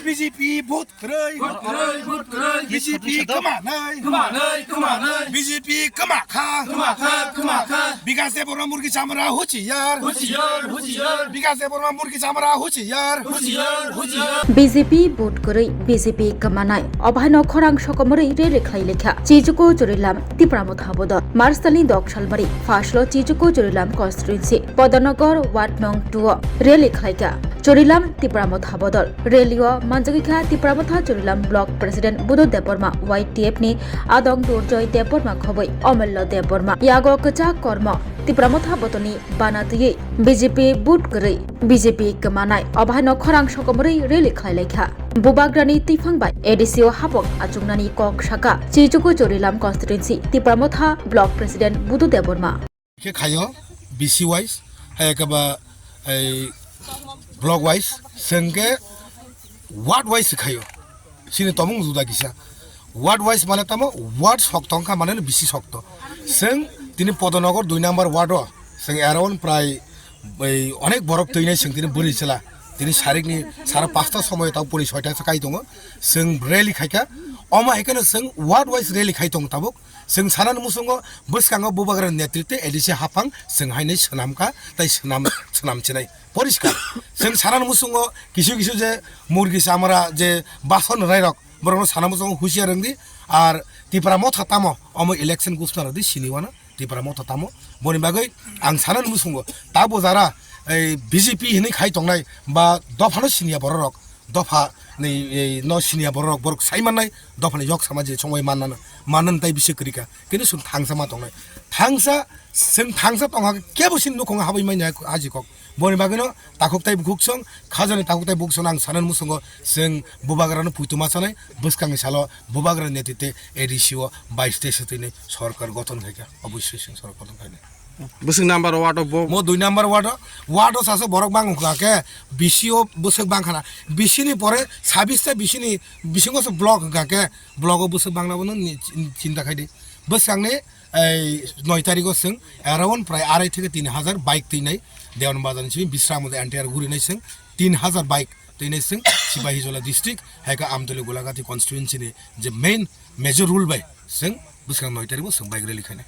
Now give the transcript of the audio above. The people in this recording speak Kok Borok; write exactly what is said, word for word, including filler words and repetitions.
B J P vote kwrwi. Vote kwrwi, vote kwrwi. B J P kwmanai. Kwmanai, kwmanai. B J P kwmakha. Kwmakha, kwmakha. Bikas Debbarma murgi chamra huchiyar. Huchiyar, huchiyar. Bikas Debbarma murgi chamra huchiyar. Huchiyar, huchiyar. B J P vote kwrwi, B J P kwmanai. Obahaino khorang sokomorwi rally khlai lekha. Chijuku Churilam, Tipra Motha Bodol. March talni dok salbari, first lo Chijuku Churilam constituency, Podonogor ward nong two o rally khlaikha. Churilam Tipra Motha Bodol. Rally o manjagwi kha Tipra Motha Churilam Block President Budo Debbarma, Y T F ni adong Durjoy Debbarma khobwi Omello Debbarma. Yago kwchak kormo Tipra Motha Bodolni bana twiwi B J P vote kwrwi B J P kwmanai. Obahaino khorang sokomorwi rally khlai laikha. Bubagrani twiphang bai A D C o hapok achuknani kok saka Chijuku Churilam constituency Tipra Motha Block President Budo Debbarma. Khe khayo B C wise, hai khe ba ei block wise, chwng khe ward wise khayo. Chini tomung juda kisa. Ward wise mane tamo ward sokto wngkha mane B C sokto. Chwng tini Podonogor dui number ward o chwng around prai ei onek borok twinai chwng tini bwrwi chwla. Tini sarikni sara pasta somoy tabo puri soita se kai tongo. Chwng rally khaikha. Omo hai kheno chwng ward wise rally khai tongo tabuk. Chwng sanani muchungo bwskango Bubagra netritwe A D C haphang chwng hainwi swnamkha tei swnam, swnam chinai. Poriskar. Chwng sanani muchungo kisu kisu je murgi chamra je bason rwnairok borokno sana muchungo husiar wngdi. Ar Tipra Motha tamo omo election gusna rwdi sini wano Tipra Motha tamo. Boni bagwi ang sanani muchungo tabo jara ei B J P hinwi khai tongnai ba dophano siniya bororok dopha ni, ei, no siniya borok, borok sai mannai, dopha ni yok sama je chongwi mannano, mannani tai bisi kwrwi kha. Kintu chwng thangsa ma tongnai. Thangsa, chwng thangsa tongha kebo sin nukhung habwi manya haji kok. Boni bagwino takhuk tai bukhuk song, khajani takhuk tai bukhuk song ang sanani muchungo chwng Bubagrano puituma sanai, bwskangni salo Bubagra netritwe A D C o bais te swtwini sorkar gothon khaikha, obossoi chwng sorkar gothon khainai. Bwswk number ward o bo? Mo dui number ward o, ward o sasa borok bang wngkha khe B C o bwswk bang khana. B C ni pore sabis ta B C ni bisingo se block wngkha khe block o bwswk bang nabo nw ni chin-, chinta khai di. Bwswk ang ni ei noi tarikh o chwng around prai arai theke tin hajar bike twinai Dewan Bazar ni simi Bisram de entire guri nai chwng tin hajar bike twinai chwng Sipahijola district hai khe Amtoli Gulagati constituency ni je main major rule bai chwng bwswk ang noi tarikh o chwng bike rally khainai.